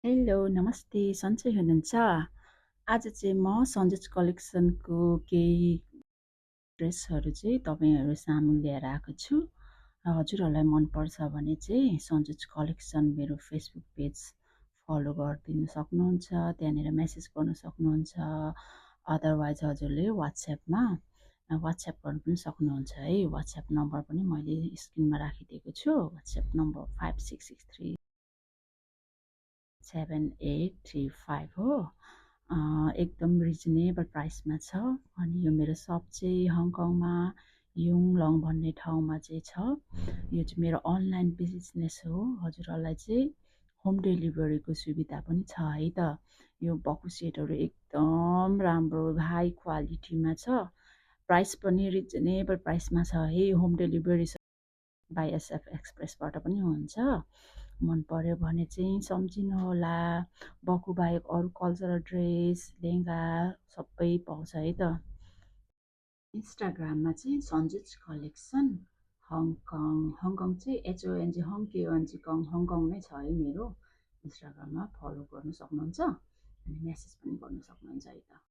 Hello, नमस्ते, सन्चै हुनुहुन्छ? आज चाहिँ म सन्जेस कलेक्सनको केही ड्रेसहरू चाहिँ तपाईँहरू सामु लिएर आएको छु। र हजुरहरूलाई मनपर्छ भने चाहिँ सन्जेस कलेक्सन मेरो फेसबुक पेज फलो गरिदिनु सक्नुहुन्छ। त्यहाँनिर मेसेज गर्नु सक्नुहुन्छ। अदरवाइज हजुरले वाट्सएप गर्नु पनि सक्नुहुन्छ है। वाट्सएप नम्बर पनि मैले स्क्रिनमा राखिदिएको छु। वाट्सएप नम्बर 5663 7835 हो। एकदम रिजनेबल प्राइसमा छ। अनि यो मेरो सप चाहिँ हङकङमा युङलङ भन्ने ठाउँमा चाहिँ छ। यो चाहिँ मेरो अनलाइन बिजनेस हो। हजुरहरूलाई चाहिँ होम डेलिभरीको सुविधा पनि छ है त। यो बक्खु सेटहरू एकदम राम्रो हाई क्वालिटीमा छ। प्राइस पनि रिजनेबल प्राइसमा छ है। होम डेलिभरी बाई एसएफ एक्सप्रेसबाट पनि हुन्छ। मन पर्यो भने चाहिँ सम्झिनुहोला। बक्खुबाहेक अरू कल्चरल ड्रेस लेहेङ्गा सबै पाउँछ है त। इन्स्टाग्राममा चाहिँ सन्जेस कलेक्सन हङकङ चाहिँ एचओएनजी हङकेओएनजी हङकङ नै छ है मेरो। इन्स्टाग्राममा फलो गर्नु सक्नुहुन्छ अनि मेसेज पनि गर्नु सक्नुहुन्छ है त।